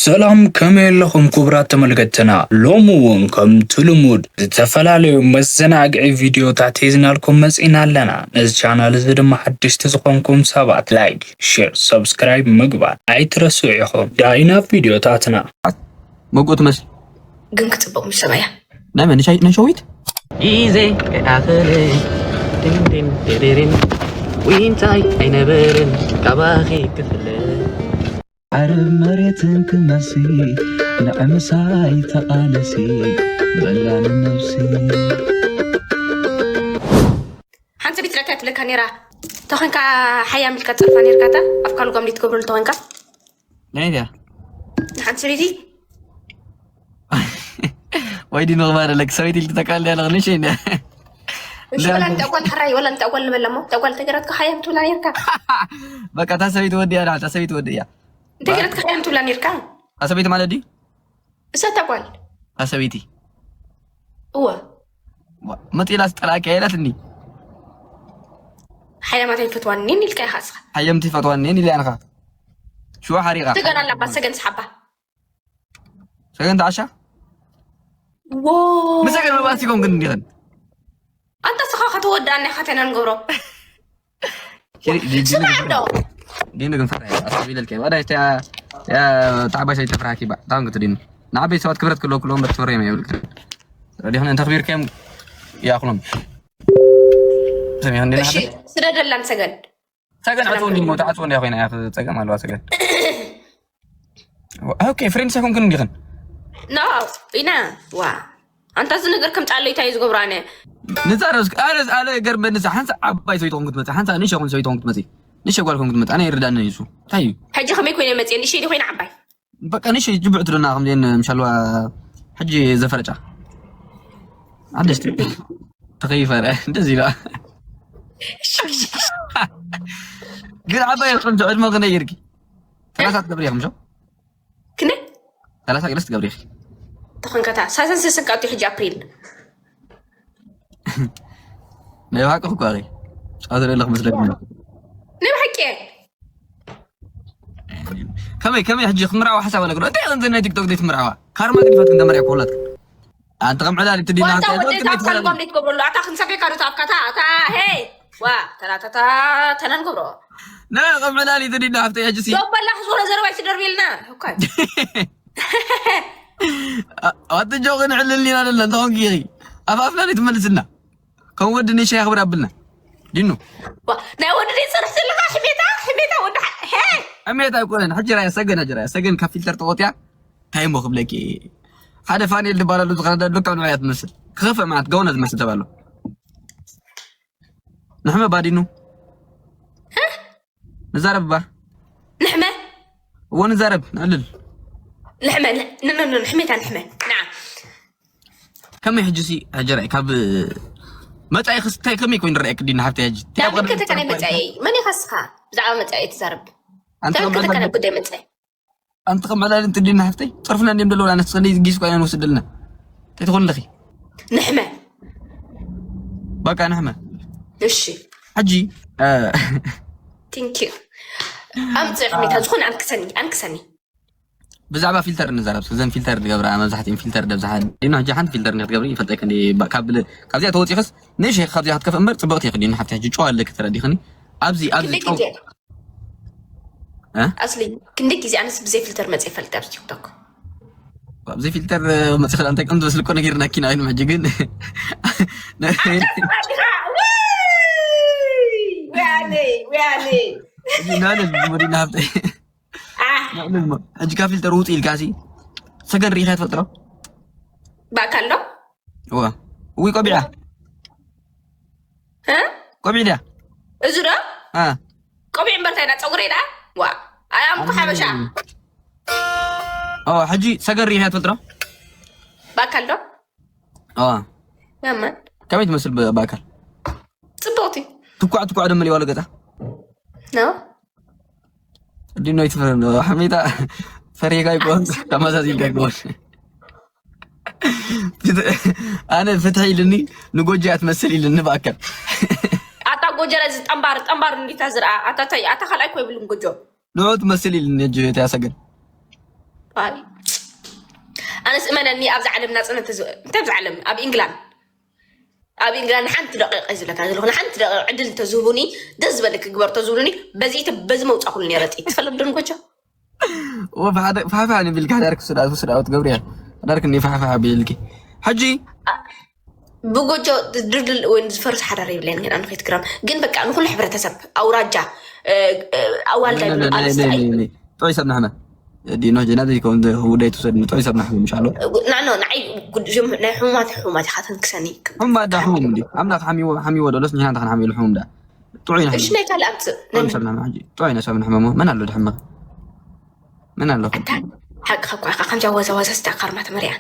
ሰላም፣ ከመይ ኣለኹም ክቡራት ተመልከትትና? ሎሚ እውን ከምቲ ልሙድ ዝተፈላለዩ መዘናግዒ ቪድዮታት ሒዝናልኩም መፂና ኣለና። ነዚ ቻናል እዚ ድማ ሓደሽቲ ዝኾንኩም ሰባት ላይክ፣ ሼር፣ ሰብስክራይብ ምግባር ኣይትረስዑ ኢኹም። ዳይ ናብ ቪድዮታትና። መጎት መስል ግን ክፅብቕ ምስ ሰማያ ናይ መን? ናይ ሸዊት? ግዜ ከይኣኸለ ድንድን ድርርን ዊንታይ ኣይነበርን ካባኺ ክፍለ ዓረብ መሬትን ክመሲ ንዕምሳይ ተቓለሲ በላኒ ነብሲ። ሓንቲ ቤት ረካ ትብለካ ነይራ። ተኾንካ ሓያም ኢልካ ትጸርፋ ነይርካ። እታ ኣብ ካልእ ጓምዲ ትገብረሉ ተኾንካ ናይ ድያ ሓንቲ ሰበይቲ ወይ ዲ ንኽባር ኣለክ ሰበይቲ ኢልክ ተቃል ያለ ንሽ እንደ እሺ፣ ወላ እንተ ጓል ሕራይ፣ ወላ እንተ ጓል ንበላ እሞ፣ እንተ ጓል ተገራትካ ሓያም ትብላ ነይርካ። በቃ፣ እታ ሰበይቲ ወዲ እያ፣ እታ ሰበይቲ ወዲ እያ። እንተ ገራትካ ሓያም ትብላ ነይርካ። እታ ሰበይቲ ማለት ድዩ? እሳ እታ ጓል። እታ ሰበይቲ። እወ። ዋ፣ መጺላ ስጠላቂ ኣይላትኒ። ሓያማት ኣይፈትዋንን ኢልካ ኢኻ እስኻ። ሓየምቲ ይፈትዋንን ኢልያ ንኻ። ሽዋ ሓሪቓ። ትገና ኣላ፣ እባ ሰገን ሰሓባ። ሰገን ተዓሻ? ዎ። ምሰገን መባእሲ ኮንክን እንዲኽን? ኣንታ ስኻ ከተወድኣና ኢኻ፣ ተና ንገብሮ። ሽሪ-፣ ዲ-፣ ዲ-፣ ስማዕ እንዶ። ዲኑ ግን ፈራይ፣ ኣስቢለልከ። ወዳ፣ እታ፣ ያ፣ ታዕባሽ ኣይተፍራሃኪ ባ። ታውን ክትዲኑ። ንዓበይቲ ሰባት ክብረት ክህልወኩም እምበር ትፈርዮም የብልክን። ዲኽን እንተ ኣኽቢርክዮም ይኣኽሎም። ሰሚዕኽን ዲና እሺ፣ ሓደይ? ስደደላን ሰገን። ሰገን ዓጽወኒ እሞ፣ ተዓጽወኒ እያ ኮይና እያ፣ ጸገም ኣለዋ ሰገን። ኦኬ፣ ፍሬንድስ ኣይኮንክን እንዲኽን? ኖ፣ ኢና፣ ዋ። ኣንታ እዚ ነገር ከም ጻለይታ እዩ ዝገብሮ ኣነ። ንዛ ረስ-፣ ኣነ፣ ኣነ ገርመኒ፣ ንዛ ሓንሳ ዓባይ ሰበይቲ ኮንኩ ትመጽእ፣ ሓንሳ ንእሽቶ ኮንኩ ሰበይቲ ኮንኩ ትመጽእ። ንእሽቶ ጓል ኮንኩ ትመጽእ፣ ኣነ ይርዳኒ እዩ እሱ። እንታይ እዩ? ሕጂ ከመይ ኮይነ መጽየ? ንእሽተይ ዲ ኮይነ ዓባይ? በቃ፣ ንእሽተይ ጅብዕ ትለና፣ ከምዚአን ምሻልዋ ሕጂ ዘፈረጫ። ሓደሽቲ። ተኸይፈረ፣ እንደዚህ ይለዋ። ግን ዓባይ ቆንጆ ዕድመ ክንደይ ጌርኪ? ሰላሳ ትገብሪ ኢኹም ሸው? ክንደይ? ሰላሳ ገለስ ትገብሪ ኢኺ? ተኾንከታ፣ ሳልሳን ስስን ካቱ ሕጂ ኣፕሪል። ናይ ብሓቂ እኮ ኣኺ። ጨዋታ ዘለኹ መስለኒ። ናይ ብሓቂ እየ። ከመይ፣ ከመይ ሕጂ ክምርዓዋ ሓሳብ ኣለኩ ዶ? እንታይ ከምዚ ናይ ቲክቶክ ዘይትምርዓዋ? ካርማ ግን ይፈትክ እንደመርያ ኮላት። ኣንተ ከም ዕላል እትዲና ዋንታ ሓሳብ ወደይ ወደይ ካብ ካልእ ትምርዓዋ። ጓም ዘይትገብረሉ። ኣታ ክንሳብ የካዶ ታብካታ፣ ኣታ፣ ሄይ! ዋ፣ ተናታታ፣ ተናን ገብሮ። ና፣ ከም ዕላል እትዲና ሓፍተይ ሕጂ ሲ። ዶበላ ክዝወረ ዘረባ ይትደርብልና። እኳ። ኣ-፣ ኣቲ ጆ ግን ዕልል ኢና ደለ፣ እንተ ኾንኪ ኢኺ። ኣፍ ኣፍና ዘይትመልስና። ከም ወዲ ንእሽተይ ኣኽብር ኣብልና። ዲኑ። ዋ፣ ናይ ወዲ ዘይትሰርሕ ዘለኻ ሕሜታ፣ ሕሜታ ወዲ ሓ-፣ ሄ! ሕሜታ ኣይኮነን። ሕጂ ራያ ሰገን፣ ሕጂ ራያ ሰገን ካብ ፊልተር ተቆጥያ። እንታይ እሞ ክብለኪ? ሓደ ፋንኤል ዝበሃል ኣሎ፣ ዝኸዳ ልክዕ ንዑ እያ ትመስል። ክኸፍእ ማለት ጋውና ዝመስል ተባሎ። ንሕመ ባዲኑ። እ? ንዛረብ እባ። ንሕመ? እዎ ንዛረብ፣ ንዕልል። ንሕመ፣ ን-፣ ን-፣ ን-፣ ንሕሜታ ንሕመ። ንዓ። ከመይ ሕጂ ሲ፣ ሕጂ ራይ፣ ካብ መጻኢ ክስታይ ከመይ ኮይኑ ረኣየክ ዲና ሓፍተይ ሕጂ? እንታይ ናብ ኣብ ቅድሚ ከተካ ናይ ትሰርኮ መጻኢ? መን ኢኻ እስኻ? ብዛዕባ መጻኢ ትዛረብ? ኣንተ እንታይ ከም ከተካ ዕላል ናብ ጉዳይ መጻኢ? ኣንተ ከም ዕላል እንት ዲና ሓፍተይ? ጸርፍና እንዲም ደለውና ነስኸ ጊስ ኮይና ንወስደልና። እንታይ ትኾን ኣለኺ? ንሕመ። በቃ ንሕመ። እሺ። ሕጂ፣ እ፣ Thank you። ኣምጽእ ሕሜታ ዝኾነ ኣንክሰኒ፣ ኣንክሰኒ። ብዛዕባ ፊልተር ንዛረብ። እዘን ፊልተር ዝገብራ መብዛሕትኤን ፊልተር ደብዝሓ። ዲና ሕጂ ሓንቲ ፊልተር እንዲኽ ትገብሪ ይፈልጠኪ እንዲ ባ-፣ ካብ ል-፣ ካብዚኣ ተወጺኽስ ንእሽተይ ካብዚኣ ክትከፍእ እምበር ጽብቕቲ ኢኺ ዲና ሓፍቲ። ሕጂ ጨዋ ኣለኪ ተረዲኽኒ። ኣብዚ፣ ኣብዚ ክንደይ ጨው ግዜ? እ? ኣስሊ፣ ክንደይ ግዜ ኣነስ ብዘይ ፊልተር መጽእ ይፈልጥ ኣብዚ ቲክቶክ? ብዘይ ፊልተር መጽእ ክላ እንታይ ከም ዝመስል እኮ ነጊርናኪ ኢና ኢሉ ሕጂ ግን። ኣታ ስማዕካ፣ ውይ! ወያነይ፣ ወያነይ። ሕጂ ናለ ዲና ሓፍቲ። ኣህ። ንዕልል እሞ። ሕጂ ካብ ፊልተር ውጽእ ኢልካ ሲ፣ ሰገን ርኢኻ ትፈልጥ ዶ? ብኣካል ዶ? እዋ። እውይ፣ ቆቢዓ። እ? ቆቢዕ ድያ? እዚ ዶ? አ። ቆቢዕ እምበር እንታይ ዳ ጸጉሪ ዳ? ዋ። ኣይ፣ ኣም እኮ ሓበሻ። ኦ፣ ሕጂ ሰገን ርኢኻ ትፈልጥ ዶ? ብኣካል ዶ? ኦ። ማማ። ከመይ ትመስል ብ-፣ ብኣካል? ጽብቕቲ። ትኳዕ ትኳዕ ዶ መሊዋ ኣሎ ገጻ? ኖ። ዲኖ ይትፈር ዶ? ሓሜታ ፈሪጋ ይኮን? ተመሳሲልካ ይኮን? ፍት-፣ ኣነ ፍትሒ ኢልኒ፣ ንጎጆ እያ ትመስል ኢልኒ ብኣካል። ኣታ ጎጆ እዚ ጠምባር፣ ጠምባር እንዲታ ዝርኣ። ኣታ ታይ፣ ኣታ ካልኣይ እኮ ይብልን ጎጆ። ንዑ ትመስል ኢልኒ፣ እጅ እታ ሰገን። ኣነስ እመነኒ፣ ኣብዚ ዓለም ናፅነት እንታይ ኣብዚ ዓለም ኣብ ኢንግላንድ ኣብ ኢንግላንድ ሓንቲ ደቂቕ እዩ ዝብለካ ዘለኹ። ንሓንቲ ደቂቕ ዕድል እንተዝህቡኒ ደስ ዝበለኪ ግበር ተዝብሉኒ በዚ በዚ መውፃእኩሉ ነረ ጥይት ትፈለጥ ድንጎቻ ፋሕፋሕ ንቢልካ ሓዳርክ ስዳት ስዳት ገብርያ ሓዳርክ እንዲ ፋሕፋሕ ቢልኪ ሕጂ ብጎጆ ድርድል ወይ ዝፈርስ ሓዳር የብለን። ግን ኣንኺት ክረም ግን በቃ ንኩሉ ሕብረተሰብ ኣውራጃ ኣዋልዳ ይብሉ ኣንስቲ ኣይ- ጥዑይ ሰብ ንሕመ ዲኖ ጀና ዘይከውን ውደይ ትውሰድ ጥዑይ ሰብ ንሕመ ምሻሎ ናኖ ንዓይ ናይ ሕሙማት ሕሙማት ኢኻ ተንክሰኒ። ሕሙማ ዳ ሕሙም እንዲ ኣምላኽ ሓሚዎ ሓሚዎ ዶሎስ ንሕና እንተ ክንሓሚሉ ሕሙም ዳ ጥዑይ ንሕመ እሺ ናይ ካልእ ኣምፅእ ጥዑይ ሰብ ንሕመ ሕጂ ጥዑይ ናይ ሰብ ንሕመ መን ኣሎ ድሕመ መን ኣሎ ሓቂ ኸኳ ኢኻ ከምዚኣ ወዘወዘ ስታ ካርማ ተመሪያ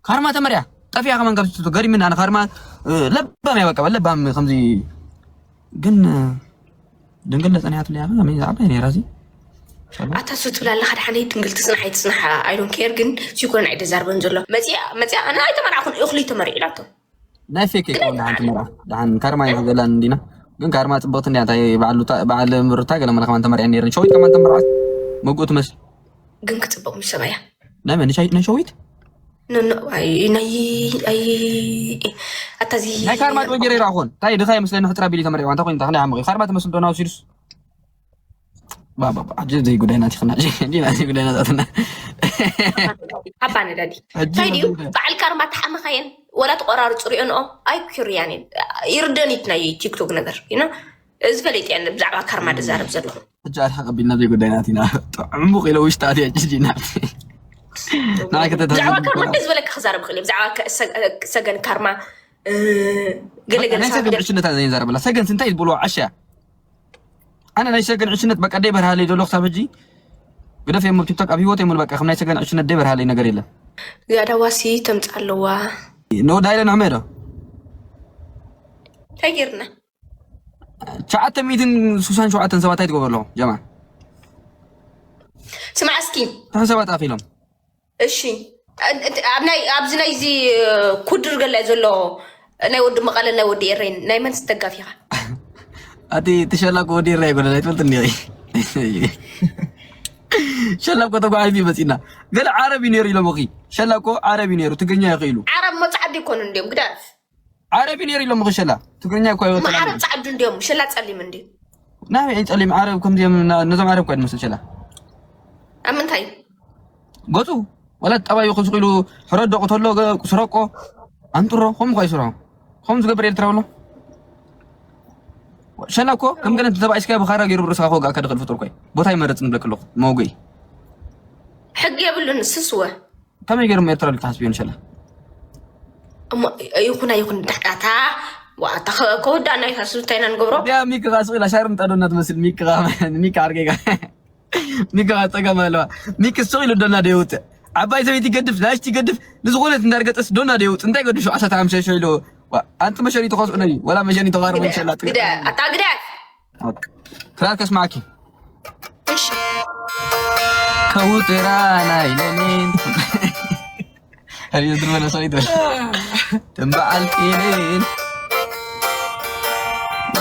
ካርማ ተመርያ ጠፊያ ከማን ካብ ትቶ ገሪምና ኣነ ካርማ ለባም እያ በቃ ለባም ከምዚ ግን ድንግል ለፀንያት ለያ ከመይ ዝዓባይ ነይራ እዚ ኣታ ሱ ትብል ኣለኻ ድሓነይ ድንግል ትፅንሕ ኣይትፅንሕ I don't care ግን ሲኮን ኣይደዛርበን ዘሎ መፅያ መፅያ ኣነ ኣይተመርዓኹን እኽሊ ተመሪዑ ኢላቶ ናይ ፌክ ይከውን ድሓን ትመርዓ ድሓን ካርማ ኢና ዘላን እንዲና ግን ካርማ ፅብቕቲ እንዲያ እንታይ በዓል ሩታ- በዓል ሩታ ገለ መለ ከማን ተመርዐ ነይረን ሸዊት ከማን ተመርዓት ምግኡ ትመስል ግን ክፅብቕ ምስ ሰብኣያ ናይ መን ንሻይ ናይ ሸዊት ኖ ኖ ኣይ ናይ ኣይ ኣታ እዚ ናይ ካርማ ዶ ጀሬራ ኾን ታይ ድኻ ይመስለኒ ሕጥራ ቢሊ ተመሪዋ እንታይ ኮይኑ እንታይ ዓመቂ ካርማ ትመስል ዶ ናው ሲዱስ ባባ ኣጀ ዘይ ጉዳይ ናቲ ኸና ዲና ዘይ ጉዳይ ናታትና ኣባ ነዳዲ እንታይ ድዩ በዓል ካርማ ተሓመኻየን ወላ ተቆራርፁ ሪኦንኦ ኣይ ኩርያኔን ይርደኒት ናይ ቲክቶክ ነገር ዩ እዚ ፈለጥ እየ ብዛዕባ ካርማ ዝዛረብ ዘለኹ ሕጂ ኣርሓ ቀቢልና ዘይጉዳይ ናቲና ዕሙቕ ኢለ ውሽጢ ኣትያ ጭጂና ብዛዕባ ካርማ እንታይ ዝበለካ ክዛረብ ክእል ብዛዕባ ሰገን ካርማ ገለገለ ናይ ሰገን ዕሽነታ ዘይንዛረበላ ሰገን እንታይ ዝበልዋ ዓሻ ኣነ ናይ ሰገን ዕሽነት በቃ ደይ በርሃለይ ዘሎ ክሳብ ሕጂ ግደፍ የምል ቲክቶክ ኣብ ህይወት የምል በቃ ከም ናይ ሰገን ዕሽነት ደይ በርሃለይ ነገር የለን ያዳዋሲ ተምፃ ኣለዋ ኖ ዳይለ ንሕመ ዶ እንታይ ጌርና ትሽዓተ ሚእትን ስሳን ሸውዓተን ሰባት ኣይትገብሩ ኣለኹ ጀማ ስማዕ እስኪ እቶም ሰባት ኣኺሎም እሺ ኣብ ናይ ኣብዚ ናይዚ ኩድር ገለ ዘሎ ናይ ወዲ መቐለ ናይ ወዲ ኤረይን ናይ መንስ ደጋፊኻ ኣቲ ትሸላ ኮ ወዲ ኤረይ ጎለ ናይ ትፈልጥ እንዲ ሸላ ኮ ተጓዓዚ መጺና ገለ ዓረብ እዩ ነይሩ ኢሎም ኺ ሸላ ኮ ዓረብ እዩ ነይሩ ትግርኛ ይኽኢሉ ዓረብ መጻዕዲ ይኮኑ እንዲዮም ግዳፍ ዓረብ እዩ ነይሩ ኢሎም ሸላ ትግርኛ እኮ ኣይወጣ ዓረብ ጻዕዱ እንዲዮም ሸላ ጸሊም እንዲ ናበይ ጸሊም ዓረብ ከምዚኦም ነዞም ዓረብ እኳ ድመስል ሸላ ኣብ ምንታይ ገጹ ወላ ጠባዩ ክስቕ ኢሉ ሕረዶ ቅተሎ ስረቆ ኣንጥሮ ከም ኳ ይስሮ ከም ዝገብር ኤርትራ ብሎ ሸላ እኮ ከም ገለ ተባኢስካ ብኻራ ገይሩ ርእስኻ ከወግኣካ ድኽእል ፍጡር ኮይ ቦታ ይመረጽ ንብለክ ኣለኹ መወገኢ ሕጊ የብሉን ስስወ ከመይ ገይሮም ኤርትራ ልትሓስብዮ ንሸላ እሞ ይኹን ኣይኹን ዳሕዳታ ዋታ ከወዳእ ናይ ታሱ እንታይ ኢና ንገብሮ ያ ሚኪ ቃስቕ ኢላ ሻርም ጠዶ እናትመስል ሚኪ ሚኪ ዓርጌጋ ሚኪ ቃ ጸገም ኣለዋ ሚኪ ስቕ ኢሉ ዶና ደየውፅእ ዓባይ ሰበይቲ ይገድፍ ናሽቲ ይገድፍ ንዝኾነት እንዳርገጠስ ዶና ደየውፅእ እንታይ ገዱ ሸውዓተ ሓምሳ ሸው ኢሉ ኣንቲ መሸኒ ተኸስኡ ነይ ወላ መሸኒ ተኻርቦ ይሸላ ግደ ኣታ ግደ ክራር ከስማዕኪ ከውጥራ ናይ ለኔን ኣየዝርበለ ሰው ይትበል ትንበዓል ፊልን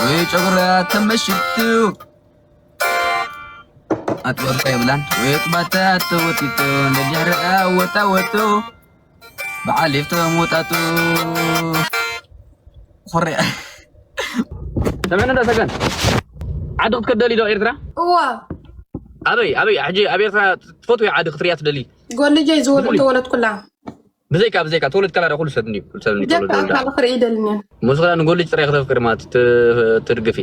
ወይ ጨጉራ ተመሽቱ ኣጥበርታ የብላን ወይ ጥባታ ተወጢጡ ንድሕሪ ወጣ ወጡ ብዓሊፍቶም ወጣጡ ኮርያ ሰምዕና እንዳ ሰገን ዓዲ ክትከደሊ ዶ ኤርትራ እዋ ኣበይ ኣበይ ሕጂ ኣብ ኤርትራ ትፈትዊ ዓዲ ክትሪያ ትደሊ ጎልጀይ ዝወል ተወለድኩላ ብዘይካ ብዘይካ ተወለድ ካላዳ ኩሉ ሰብ እንዲዩ ኩሉ ሰብ እንዲዩ ተወለድ ወልዳ ካልክ ርኢ ደልኒ ሙስላ ንጎልጅ ጥራይ ከተፍቅሪ ማለት ትድግፊ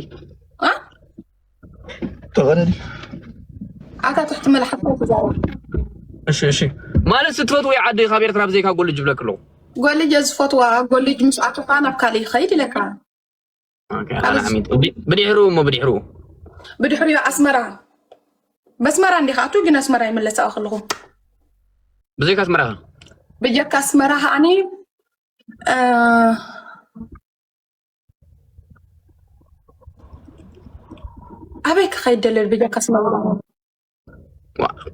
ተቐደዲ ኣታ ትሕቲ መልሓት ተዛረብ እሺ እሺ ማለት ስትፈትዊ ዓዲ ካብ ኤርትራ ብዘይካ ጎልጅ ይብለክ ኣለኹ ጎልጅ ዝፈትዋ ጎልጅ ምስ ኣቶኻ ናብ ካልእ ይኸይድ ኢለካ ብድሕሩ እሞ ብድሕሩ ብድሕሪኡ ኣስመራ በስመራ እንዲኻ ኣቱ ግን ኣስመራ ይመለስ ኣዋ ከለኹ ብዘይካ ኣስመራ ብጀካ ኣስመራ ከዓኒ ኣበይ ክኸይድ ደለ ብጀካ ኣስመራ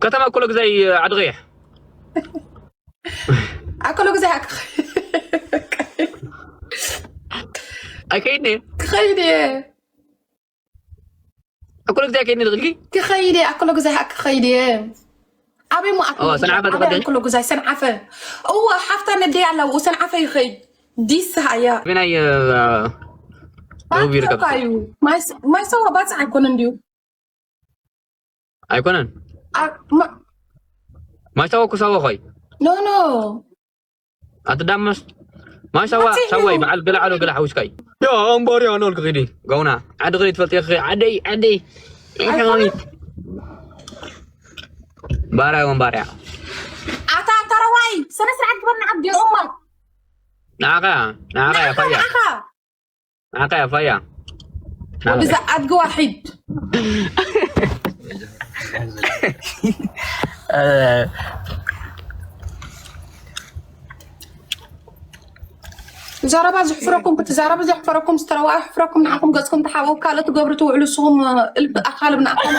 ከተማ ኩሎ ግዛይ ዓዲ ቀይሕ ኣከሎ ግዛይ ኣይከይድኒ ክኸይድ እየ ኣኮሎ ግዜ ከይኒ ንኽልኪ ክኸይድ እየ ኣኮሎ ግዜ ክኸይድ እየ ኣበይ ሞ ኣክሎ ኦ፣ ሰንዓፈ ኣበይ ተቐደ? ኣክሎ ጉዛይ ሰንዓፈ? እወ፣ ሓፍታ ነደይ ኣላ፣ ብኡ ሰንዓፈ ይኸይድ። ዲስ ሃያ። ብናይ፣ እ፣ ደቡብ ይርከብ። ባትካ እዩ። ማይስ-፣ ማይሰዋ ባጽዕ ኣይኮነን ድዩ? ኣይኮነን። ኣ-፣ ማ-፣ ማይሰዋ ኩሳዋ ኾይ። ኖ፣ ኖ። ኣቲ ዳመስ ማይ ሳዋ ባቲ ሳዋይ እዩ። በዓል ገለ ዓሎ ገለ ሓዊስካይ። ያ ኣምባርያ ናልክ ኺዲ ጋውና ዓዲ ኺዲ ትፈልጥ ኢኺ ዓደይ ዓደይ። ኣይኮነን። ባርያ ወንባርያ። ኣታ ኣንታ ረዋይ፣ ስነ ስርዓት ግበር ንዓብ ዲኦማ። ንዓኻ ንዓኻ ያ ፋያ። ንዓኻ። ንዓኻ ያ ፋያ። ወዲ እዛ ኣድጊ ዋሒድ። እ፣ ዘረባ ዝሕፍረኩም ክትዛረቡ ዘሕፍረኩም ዝተረዋ ሕፍረኩም ንዓኹም ገጽኩም ተሓበው ካልእ ትገብሩ ትውዕሉ ንስኹም እልፍ ኣኻልብ ንኣኹም።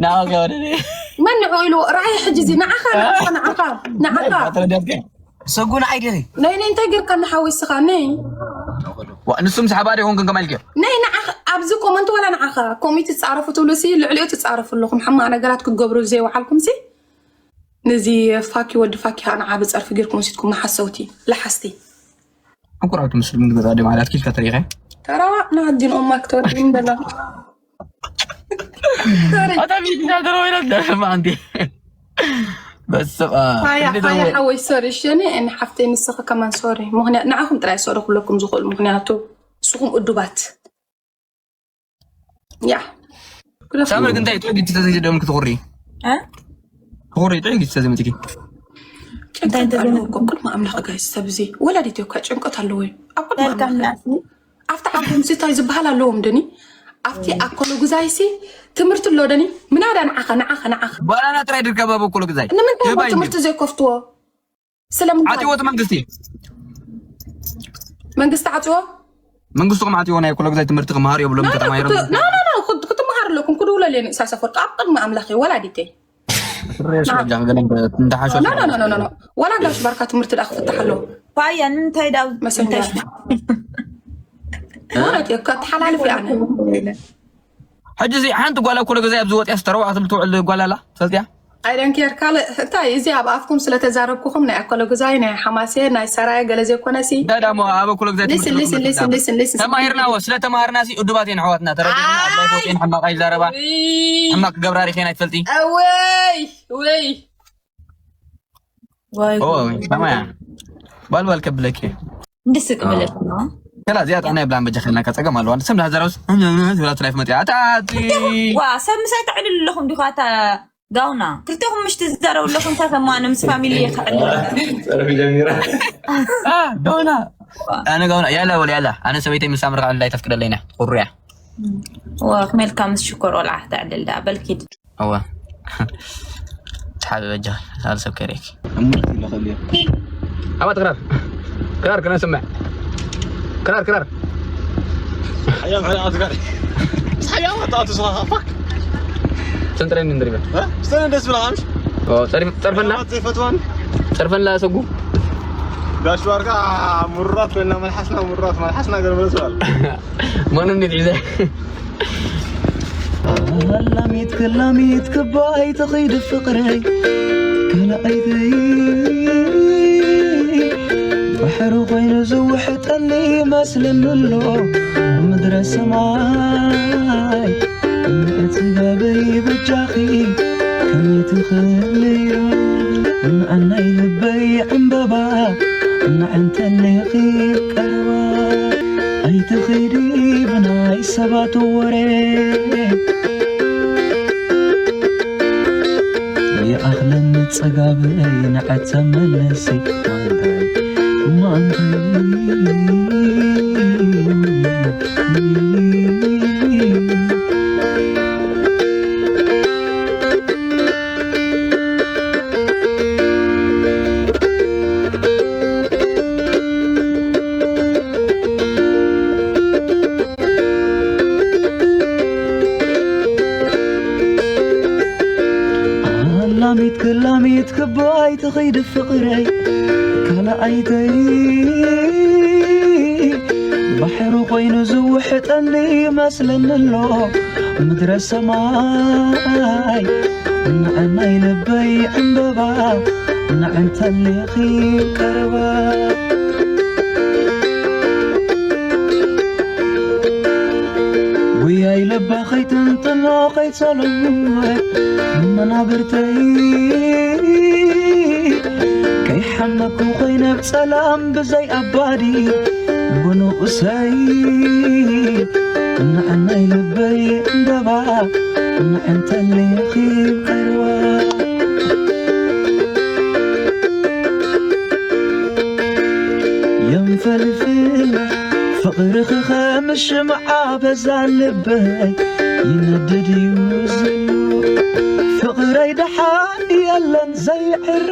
ናው ገበረ። መን ንዑ ኢሉ ራእይ ሕጂ እዚ ንዓኻ ንዓኻ ንዓኻ ንዓኻ። ተረዳትከ? ሰጉን ዓይደሪ። ነይ ነይ እንታይ ጌርካ ንሓወይ ስኻ ነይ። ዋ፣ ንሱም ሰሓባ ዶ ይኾንክን ከማይ ኢልክዮ? ነይ ንዓኻ ኣብዚ ኮመንት ወላ ንዓኻ ኮሚት ትጻረፉ ትብሉ ሲ ልዕሊኡ ትጻረፉ ኣለኹም። ሕማቕ ነገራት ክትገብሩ ዘይወዓልኩም ሲ ነዚ ፋኪ ወዲ ፋኪ ኸዓ ንዓ ብጸርፊ ጌርኩም ወሲድኩም ንሓሰውቲ ለሓስቲ። ሕንኩራው ትመስል ምግቢ ዛዴ ማለት ኪልካ ተሪኸ። ተራዋ ንዓዲ ንኦማ ክትወዲ እንደላ። ኣታ ቢት ናደሮ ወይና ደረማ ኣንቲ። በስመ ኣብ። ፋያ፣ እንዴት ፋያ ነው? ሓወይ ሶሪ፣ እሺ፣ እኔ፣ እኔ ሓፍተይ ንስኺ ከማን ሶሪ። ምኽንያት ንዓኹም ጥራይ ሶሪ ክብለኩም ዝኽእል ምኽንያቱ ንስኹም እዱባት። ያ። ሳምሪ ግን እንታይ ጥዑይ ግጭት ተዘይ ደም ክትኹሪ? እ? ትኹሪ ጥዑይ ግጭት ተዘይ መጥቂ። እንታይ ጭንቀት ተዘይ ኣለዎ እኮ ቅድሚ ኣምላኽ ጋይስ፣ ሰብ እዚ ወላዲት እኮ ጭንቀት ኣለዎ እዩ። ኣብ ቅድሚ ኣምላኽ። ኣፍቲ ዓዲ ምስታይ ዝበሃል ኣለዎም ደኒ። ኣብቲ ኣኮሎ ጉዛይሲ ትምህርቲ ኣሎ ደኒ። ምናዳ ንዓኻ፣ ንዓኻ፣ ንዓኻ። ባናና ጥራይ ድርከባ በኮሎ ግዛይ። ንምንታይ ነው የባይ ትምህርቲ ዘይከፍትዎ? ስለምንታይ? ዓጽዎ እቲ መንግስቲ። መንግስቲ ዓጽዎ? መንግስቲ ከም ዓጽዎ ናይ ኮሎ ግዛይ ትምህርቲ ክመሃር የብሎም። ኖ፣ ኖ፣ ከተማሂሮም። ክት-፣ ኖ፣ ኖ፣ ኖ፣ ክት-፣ ክትመሃር ኣለኩም። ክድውለል እየ ንእሳሰ ፈርቂ ኣብ ቅድሚ ኣምላኽ እየ ወላዲተይ። ሬስ ና። ወጃ ገለ እንደ-፣ እንዳሓሾ ኖ፣ ኖ፣ ኖ፣ ኖ፣ ኖ፣ ኖ። ዋላ ጋሽ ባርካ ትምህርቲ ደኣ ክፍታሕ ኣለዎ። ፋያ፣ ንምንታይ ዳው-፣ መሰንጀር። እንታይ ሽ-፣ እውነት እየ፣ ከተሓላልፍ እየ ኣነ። ሕጂ እዚ ሓንቲ ጓል ኣብ ኮሎ ገዛይ ኣብዚ ወጥያ ዝተረዋ ክትብል ትውዕል ጓል ኣላ፣ ትፈልጥያ? I don't care። ካልእ እንታይ፣ እዚ ኣብ ኣፍኩም ስለ ተዛረብኩኹም፣ ናይ ኣኮሎ ገዛይ፣ ናይ ሓማሴ፣ ናይ ሰራየ ገለ ዘይኮነሲ። እንታይ ደኣ እሞ ኣብ ኣኮሎ ገዛይ ሊስን፣ ትምህርቲ ሊስን፣ ሊስን፣ ትምህርቲ ሊስን፣ ሊስን። ተማሂርናዎ፣ ስለ ተማሃርና ሲ እዱባት እየን ኣሕዋትና። ተረዲእና፣ ኣብ ኣይ! ላይፍ ወፅየን ሕማቕ ኣይዛረባ። ውይ! ሕማቕ ክገብራ ሪኸን ኣይትፈልጢ። እወይ! ውይ! ዋይ፣ ኦ፣ ዋይ። ሰማያ። ባልባል ከብለኪ። እንድስቅ አዎ። ብለክ ነው። ከላ እዚኣ ጥዕና የብላን በጃ ከልና ከጸገም ኣለዋ። ስም ዳዘረውስ ዝብላ ትላይፍ መጥያ። ኣታ፣ ኣቲ። ዋ፣ ሰብ ምሳይ ተዕልሉ ኣለኹም ዲኹ ኣታ ጋውና? ክልቴኹም ምሽ ትዛረቡ ኣለኹም፣ እንታይ ከማን ምስ ፋሚሊ ይኸዕል። ጸረፊ ጀሚራ። አ፣ ጋውና። ኣነ ጋውና፣ ያላ ወል ያላ። ኣነ ሰበይተይ ምስ ኣምርኻ እንዳይ ተፍቅደለይና። ቁሩያ። ዋ፣ ክመልካ ምስ ሽኮር ቆልዓ ተዕልል ደኣ። በልኪድ። እወ። ተሓበ በጃ፣ ካልእ ሰብ ከይረኪ። እምርቲ ኢለ ከልዮ። ኣባት ክራር። ክራር ክነስምዕ። ክራር፣ ክራር። ሓያም ሓያም ኣትጋር። ሓያም ኣታቱ ስኻ ፋክ። ሰንጥረኒ እንድሪበ። እ? ስተን ደስ ብላ ኣምሽ። ኦ፣ ጸሪ-፣ ጸርፈና። ሓያም ዘይፈትዋን። ጸርፈና ሰጉ። ጋሽ ባርካ ምሩራት ኮይና መልሓስና ምሩራት መልሓስና ገርመለስ በል። ማንም እንዴት ይዘ? ላሚት ክላሚት ክባይ ትኸይድ ፍቕረይ ካልኣይተይ ባሕሪ ኮይኑ ዝውሕጠኒ መስለኒ ኣሎ ምድረ ሰማይ ምእትጋበይ በጃኺ ከመይ ትኽእልዮ ንኣናይ ልበይ ዕምበባ ንዓንተለኺ ቀረባ ኣይትኺዲ ብናይ ሰባት ወረ ይኣኽለኒ ጽጋበይ ንዕት ተመለሲ ማንታይ ማንታይ ኣላሚት ክላሚት ክባይ ትኸይድ ፍቕረይ ካልኣይተይ ባሕሪ ኮይኑ ዝውሕጠኒ ይመስለኒ ኣሎ ምድረ ሰማይ ንዐናይ ልበይ ዕምበባ ንዕንተሌኺ ቀረባ ጉያይ ልባ ኸይትንጥኖ ኸይጸልም መናብርተይ ከይሓመኩ ኾይነ ብጸላም ብዘይ ኣባዲ ብንኡሰይ ንዕናይ ልበይ ዕምበባ ንዕንተሌኺ ቀረባ የንፈልፍል ፍቕርኺ ከም ሽምዓ በዛ ልበይ ይነድድ እዩ ዘሎ ፍቕረይ ደሓን የለን ዘይዕረ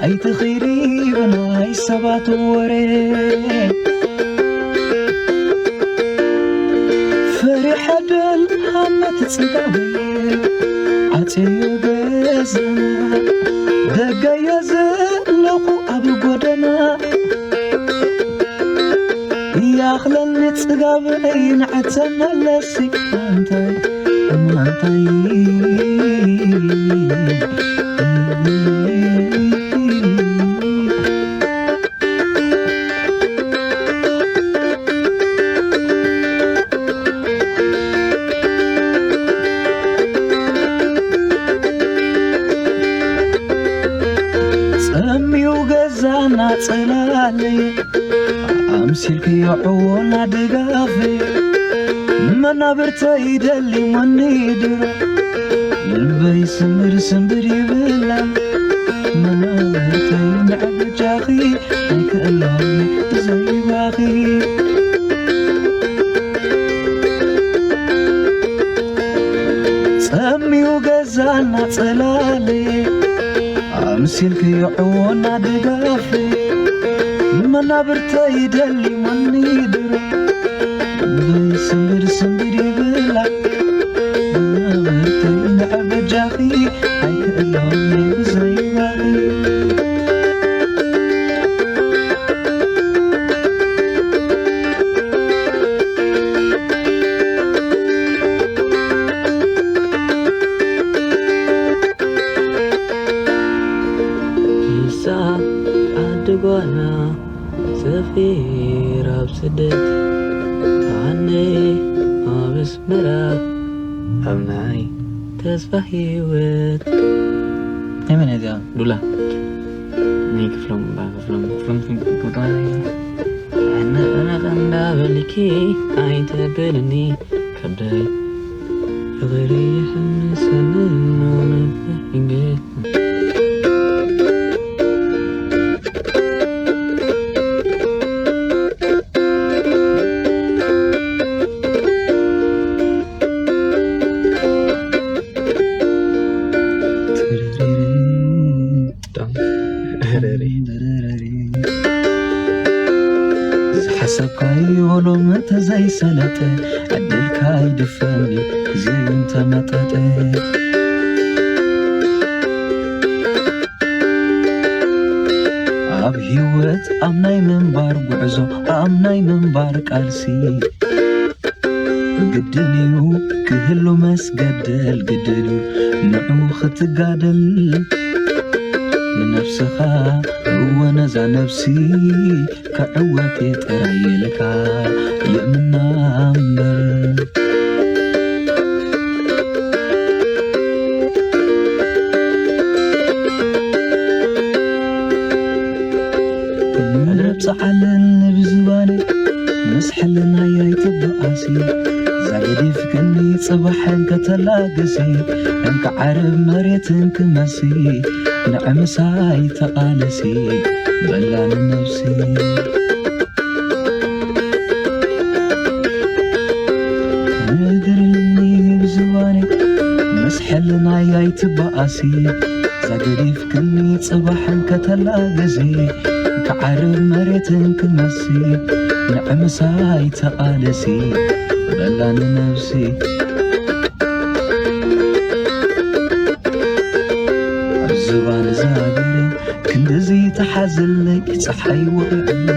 ኣይትኺዲ ብናይ ሰባት ወረ ፈሪሐ ደልሃመት ጽጋበየ ዓጽዮ ገዛና ደገየ ዘለኹ ኣብ ጎደና ይኣኽለኒ ጽጋበይ ንዕተመለሲ ማንታይ ማንታይ ጸምዩ ገዛና ጽላለየ ኣምሲልክዮ ዕዎና ድጋፈየ መናብርተይ ደሊ መኒድሮ ልበይ ስምብር ስምብር ይብላ መናብርተይ ንዕብጃኺ ኣይክእሎኒ ብዘይባኺ ጸምዩ ገዛና ጽላለ ኣምሲልክዮ ዕዎና ድጋፈ መናብርተይ ደሊ መኒድሮ ስምብር ስምብር ይብላ መናብርተይ ንዕብጃኺ ኣይክእሎኒ ብዘይባኺ ንሳ ዓዲ ጓና ሰፊራ ኣብ ስደት ኣነ ኣብ ኣስመራ ኣብ ናይ ተስፋ ህይወት ናይ መን እያ እዚኣ? ዱላ ናይ ክፍሎም እባ ክፍሎም ክፍሎም ትፈልጥዋ ናይ ኣነቐነቐ እንዳበልኪ ኣይተብልኒ ከብደይ ፍቕሪ ይሕምሰኒ ኖ ነፍሕንጌ ዝሓሰብካዮ ሎሚ ተዘይሰለጠ ዕድልካ ይድፈን እዩ ግዜ እንተመጠጠ ኣብ ህይወት ኣብ ናይ ምንባር ጉዕዞ ኣብ ናይ ምንባር ቃልሲ ግድን እዩ ክህሉ መስገደል ግድን እዩ ንዑ ክትጋደል ንነብስኻ እወ ነዛ ነብሲ ክዕወት እየ ጥራይ ኢልካ የምና እምበር ረብፅዓለኒ ብዝባነ ምስ ሕልናይ ኣይትበኣሲ ዛገዲፍክኒ ፅባሕ እንከተላግሲ እንከዓርብ መሬት እንክመሲ ንዕምሳይ ተቓለሲ በላኒ ነብሲ ንግርኒ ብዝባነ ምስ ሕልናይ ኣይትበኣሲ ዛገዲፍክኒ ጽባሕን ከተላግዚ ክዓርብ መሬትን ክመሲ ንዕምሳይ ተቓለሲ በላኒ ነብሲ ኣብ ዝባን ዛገረ ክንድዚ ተሓዝለይ ጸሓይ ወቕዕኒ